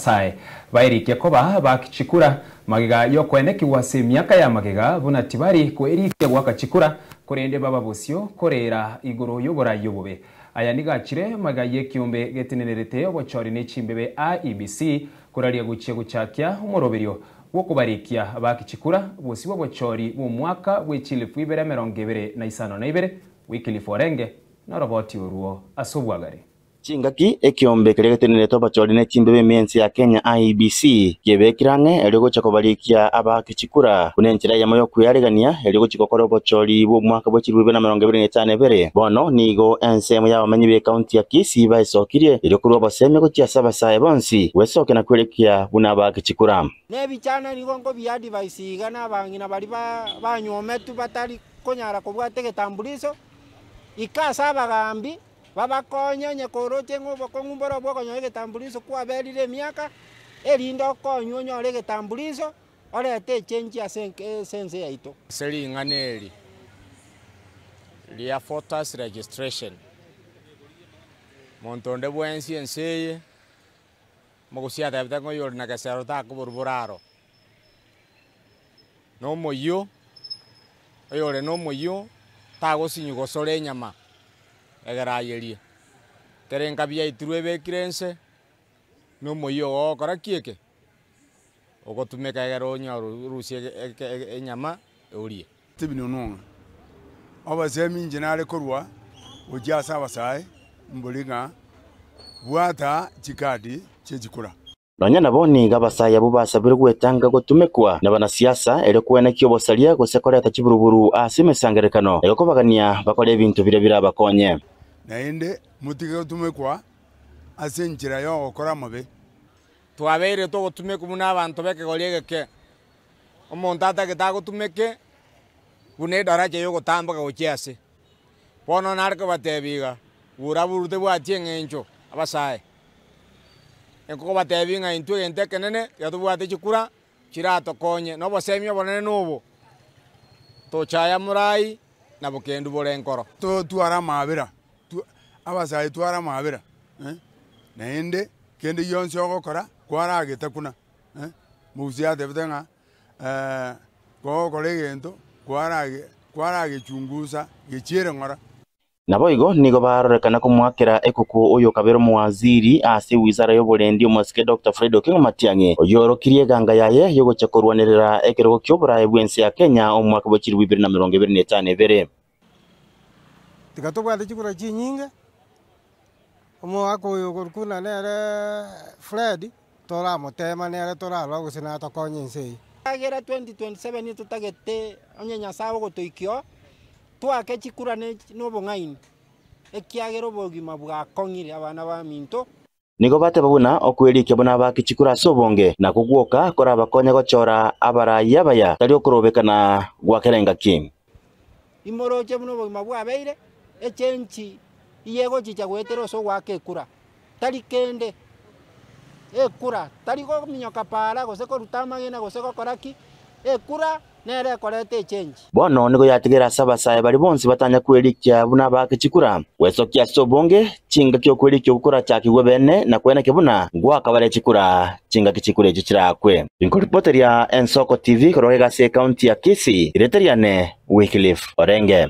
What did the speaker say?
abasae baerikia koba baaki chikura magega y'okoenekigwa ase emiaka ya magega buna tibari koerikia goaka chikura korende baba bosio koreera igoro y'oborai obobe. Aya nigo achire magega y'ekiombe getenenerete obochori ne chimbebe IEBC koraria gochia gochakia omoroberio bw'okobarikia abaaki chikura bosio bw'obochori bw'omwaka bwe chilifu ibere emerongo ebere na isano na ibere, Wycliffe Orenge noroboti orwo ase obwagare. Chingaki ekeombe keria getenenerete obachori ne chimbebe ime y'ense ya Kenya, IEBC, kiebekire ang'e erio gocha kobarikia abaaki chikura buna enchera eyemo y'okwearegania erio gochia gokora obochori bw'omwaka bwe chilifu ibere na emerongo ebere na etano ebere. Bono nigo ensemo y'abamenyi b'ekaunti ya Kisii baesokirie erio korwa obosemia gochia ase abasae bonsi gwesokia na kwerekia buna abaaki chikura. Nebichana nigo nkobiadivise iga nabang'ina baria banywometwe batari konyara kobwata egetambuliso, ika ase abagambi babakonye onye koroche ng'a obokong'u mboro bw'okonyora egetambuliso kwaberire emiaka, erinde okonywe onyore egetambuliso, orete echenji ase ense yaito. Ase ring'ana eri ria voters registration, monto onde bwensi ense eye, Omogusia atebete ng'a oyore na gesero takoborwa boraro, na omoyio, oyore na omoyio tagosinywa gosora enyama egere ayerie. Ekero enkabi yaitirwe ebekire ense, na omoyio ogo ogokora ki eke? Ogotumeka egere onyore orusie eke enyama orie. Stephen Onwong'a, Obosemi inche nare korwa gochia ase abasae mbori ng'a bwata chikadi chie chikura. Nonya nabo nigo abasae abwo basabire gwetanga gotumekwa nabanasiasa erio koenekia obosaria gose koreta chiburuburu ase emesangererekano erio kobagania bakore ebinto biria birabakonye. Naende motige gotumekwa ase enchera y'ogokora amabe. Twabeire togotumekwa buna abanto b'ekegori egeke. Omonto atagete agotumeke buna edaracha y'ogotamboka gochia ase. Bono nare kobatebia iga, Borabu tebwati eng'encho, abasae. Nkobatebia ng'a intwe egento ekenene tiga tobwate chikura chiratokonye, na obosemia obonene nobo, tochaya morai na bokendu bore nkoro. Totware amaabera, abasae tware amaabera, naende kende gionsi ogokora kwaragetakuna. Mose atebete ng'a kogokora egento kwaragechungusa gechiere ng'ora. Naboigo nigo barorekana komoakera ekuku oyokabere omowaziri ase ewizara y'oborendi omosike Doctor Fred Okengo Matiang'i, oyorokirie eganga yaye y'ogochia korwanerera ekerogo ki'oboraai bw'ense ya Kenya omwaka bwe chilifu ibere na emerongo ebere na etano ebere. Tiga tobwate chikura chinyinge, omogaka oyo okorokwa buna nere Fred. Toramoteema nere torarore gose natokonye ense eye. Ekiagera 2027 totagete onye Nyasae ogotoikia oo, twake chikura nobong'aini, ekiagera obogima bwakong'ire abana baminto. Nigo bateba buna okwerikia buna abaake chikura ase obonge, nakwo gwoka korabakonye gochora abarai abaya, tari okorobekana gwa kera engaki. Imoroche buna obogima bwabeire, echenchi iyegochicha goetera ase ogoaka ekura. Tari kende, ekura, tari kominyoka paara gose koruta amagena gose gokora ki, ekura nere ekoreta echenji. Bono nigo yatigera ase abasae baria bonsi batanya kwerikia buna abaake chikura, gwesokia ase obonge chingaki okwerikia okwo korachakigwe bene na kweneke buna ngoaka bare chikura chingaki chikura echio chirakwe. Inkoripoteria Ensoko TV korwa egasi ekaunti ya Kisii, erieta riane Wycliffe Orenge.